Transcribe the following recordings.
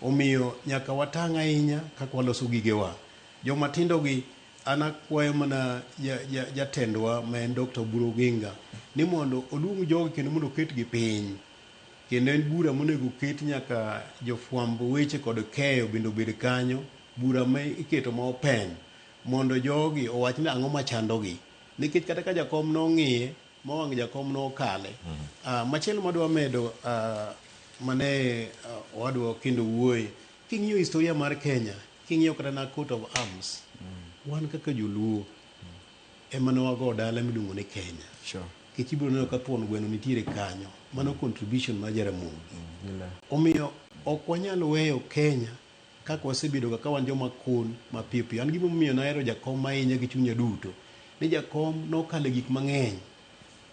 Omiyo nyaka watang' ahinya kaka waloso gigewa. Joma tindo gi an akwayo mana jatendwa ma en Dr. Oburu Oginga ni mondo oluong jogi kendo mondo oketgi piny. Kendo en bura monego oket nyaka jofwamb weche kod keyo bende obed kanyo, bura ma iketo ma open mondo jogi owach ni ang'o machandogi. Nikech kata ka jakom nong'iye ma wang' jakom nokale. Machielo madwa medo mane owadwa kendo wuoye, king'iyo historia mar Kenya, king'iyo kata na coat of arms, wan kaka joluo ema ne wago dala miluongo ni Kenya. Nikech ibiro neno ka thuon gweno nitiere kanyo. Mano contribution mar Jaramogi. Omiyo ok wanyal weyo Kenya kaka wasebedo ka wan joma kon mapiyo piyo. An gimomiyo nahero jakom ahinya gi chunya duto, ni jakom nokalo e gik mang'eny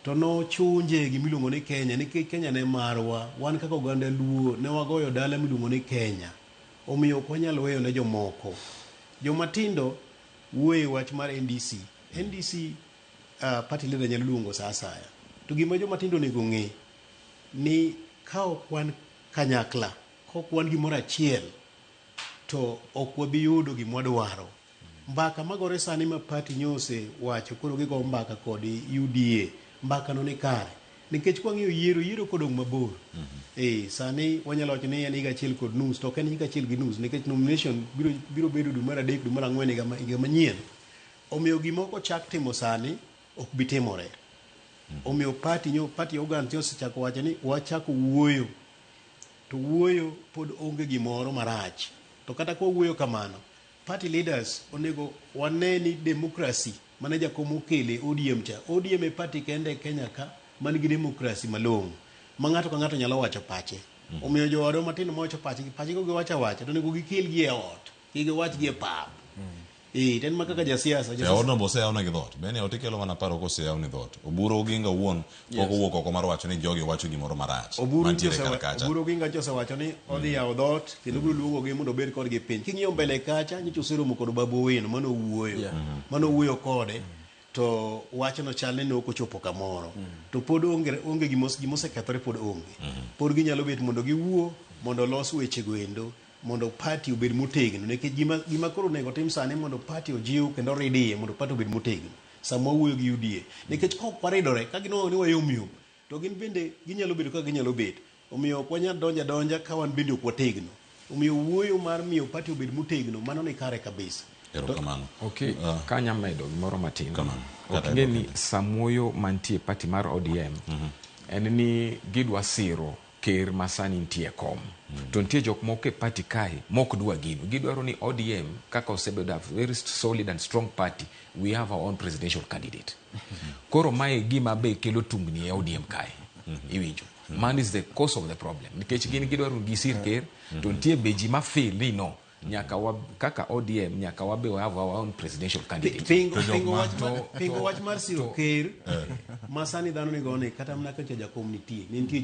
to nochunje gimiluongo ni Kenya nikech Kenya ne marwa. Wan kaka oganda Luo ne wagoyo dala miluongo ni Kenya. Omiyo ok wanyal weyo ne jomoko. Joma tindo wuoyo e wach mar NDC. NDC party leader nyalo luongo sa asaya. To gima joma tindo onego ng'e ni ka ok wan kanyakla, ka ok wan gimoro achiel, to ok wabi yudo gima wadwaro. Mbaka magore sani ma party nyose wacho koro gigo mbaka kod UDA, mbaka no ni kare. Nikech kwang'iyo yiero, yiero kodong' mabor. Sani wanyalo wacho ni en higa achiel kod nus, to ok en higa achiel gi nus, nikech nomination biro bedo dwe mar 3, dwe mar 4 higa manyien. Omiyo gima ok ochak timo sani ok bi timore. Omiyo party organs osechako wacho ni wachako wuoyo. To wuoyo pod onge gimoro marach. To kata kwa wuoyo kamano, party leaders onego wane ni democracy mane jakom okele ODM cha. ODM e party kende e Kenya ka man gi democracy malong'o ma ng'ato ka ng'ato nyalo wacho pache. Omiyo jowadwa matindo mawacho pachgi, pachgi giwacho awacha to onego gikel gi e ot, kik giwach gi e pap. To en ma kaka jasiasa, E odno be oseyawnegi dhoot. Bende ot ikelo mana paro koseyaw ni dhoot. Oburu Oginga owuon pok owuok oko mar wacho ni jogi wacho gimoro marach. Oburu Mantiere kar kacha. Oburu Oginga nyocha osewacho ni odhi yawo dhoot kendo obiro luongogi mondo obed kodgi piny. King'iyo mbele kacha nyocha oseromo kod Babu Owino mane owuoyo. Mane owuoyo kode to wachno chal ni ne ok ochopo kamoro. To pod onge gimosekethore pod onge. Pod ginyalo bet mondo giwuo mondo olos wechego endo mondo party obed motegno nikech gima koro onego tim sani mondo party ojiw kendo orid iye mondo party obed motegno sama wawuoyo gi UDA nikech ka ok waridore ka ginwang'o ni wayom yom to gin bende ginyalo bedo kaka ginyalo bet. Omiyo ok wanyal donjo adonja ka wan bende ok wategno. Omiyo wuoyo mar miyo party obed motegno mano ni kare kabisa. Erokamano. Okay, kanya medo gimoro matin. Kamano. Ok ing'e ni samuoyo mantie party mar ODM en ni gidwa siro ker ma sani nitie e kom. To nitie jok moko e party kae mok dwa gino. Gidwaro ni ODM kaka osebedo a very solid and strong party, we have our own presidential candidate. Koro mae gima be kelo tungni e ODM kae. Iwinjo. Man is the cause of the problem. Nikech gin gidwaro ni gisir ker, to nitie be ji ma feel ni no, nyaka wa, kaka ODM nyaka wabe we have our own presidential candidate. Pingo To jok pingo wach mar siro ker ma sani dhano nigo ni kata mana kacha jakom nitie, ne nitie.